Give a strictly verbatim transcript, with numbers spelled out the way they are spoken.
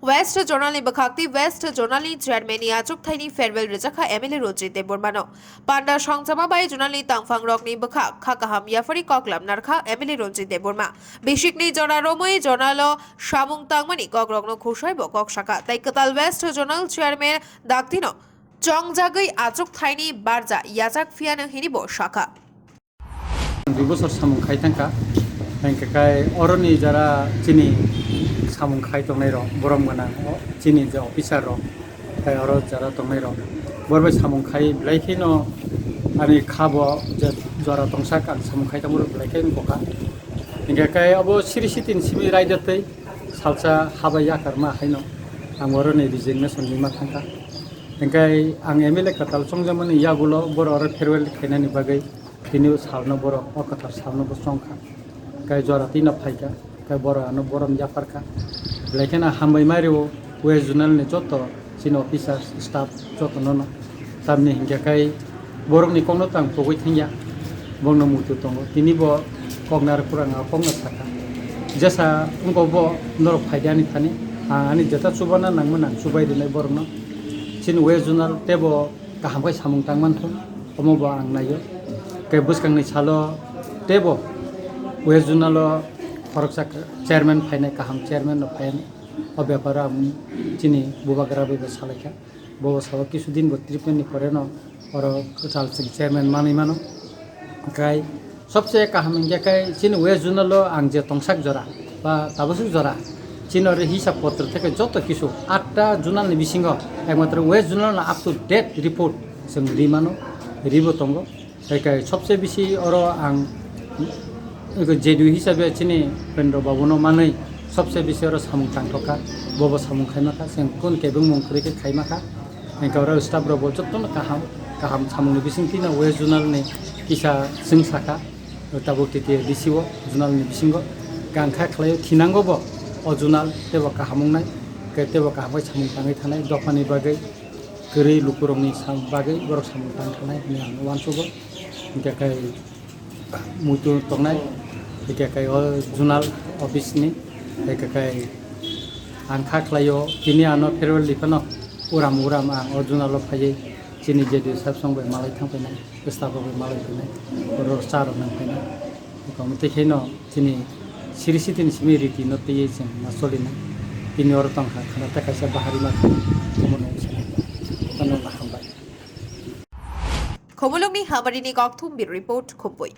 West Zonal ni bwkhak tei West Zonal ni chairman ni achuk thaini farewell rijak kha M L A Ranjit Debbarma no. Panda songchama bai zonal ni tangphang rok ni bwkhak kha kaham yaphari kok lamnar kha M L A Ranjit Debbarma. Bisik ni jora romwi zonal o samung tangmani kok rok no khusai bo kok saka tei kwtal West Zonal chairman dakti no chongjagwi achuk thaini barja yachak phiya no hini bo saka. Dui bosor samung khai thangkha, hingkhe kai oroni jara chini samung khai tongnai rok, borom gwnang o chini je officer rok, tai oro jara tongnai rok, bor bai samung khai belai kheno ani kha bo je jora tongsak ang samung khai tongmani belai kheno kokha. Hingkhe kai abo siri sitin simi raida tei salsa habai yakar ma haino ang oroni resignation rima thangkha. Hingkhe ang M L A kwtal chongjamani yagulo boro oro farewell khainani bagwi. Tini o salno borok o kwthar salno bo chongkha, kai jora tino phaikha, kai borok ano borom yapharkha. Belai kheno hambai ma rio West Zonal ni joto chini officer staff joto nono. Tamni hinkhe kai borokni kokno tang pogwi thangya, bongno muitu tongo. Tini bo kok narwk pura ang o kokno sakha. Jesa wngkha bo norok phaidi ani thani, ang ani jeta chubana nangmani ang chubai rinai borokno. Chini West Zonal teibo kaham khe samung tang manthung, omo bo ang naio. Khe bwskangni salo teibo West Zonal o khoroksa chairman phainai, kaham chairman no phainai. O beparo ang chini bubagra bai bo salaikha. Bo bo sao kisu din bo treatment ni pore no oro kwtal chwng chairman manwi mano. Kai Sobse kaham hingkhe khe chini West Zonal o ang je tongsak jora ba tabasuk jora chini oro hisab potro theke joto kisu atta zonal ni bisingo ekmatro West Zonal no up to date report chwng ri mano, ribo tongo. Hingkhe sobse bisi oro ang J D U hisabe chini Upendra Babu no manwi sobse bisi oro samung tangthokha, bobo samung khaimakha, chwng kun kebengmung kwrwi khe khaimakha. Hingkhe oro staff rok bo jotono kaham kaham samung ni bisingtwi no West Zonal ni kisa chwng sakha. Tabuk T T A D C o zonal ni bisingo kangkha khlaio, thinango bo o zonal teibo kaham wngnai, teibo kaham khe samung tangwi thanai dophani bagwi, kwrwi lukurokni sam-, bagwi borok samung tang thanai hwnwi ang uansugo. Hingkhe khe muitu tongnai, hingkhe khe o zonal office ni, hingkhe khe ang kha khlaio, tini ano farewell di phano uram uram ang o zonal o phaiwi chini J D U sab song bai malai thang phainai. Bwsla bo bai malai phainai, oro cha rok nang phainai. Eko tei khe no chini siri sitini simi riti no twiwi chwng ma choli nai. Tini oro tong kha khana tei kaisa bahari ma thang omo no wngsa nai. Ano no hambai. Khumulwngni Hamari ni Kokthum Bureau Report, Khumpui.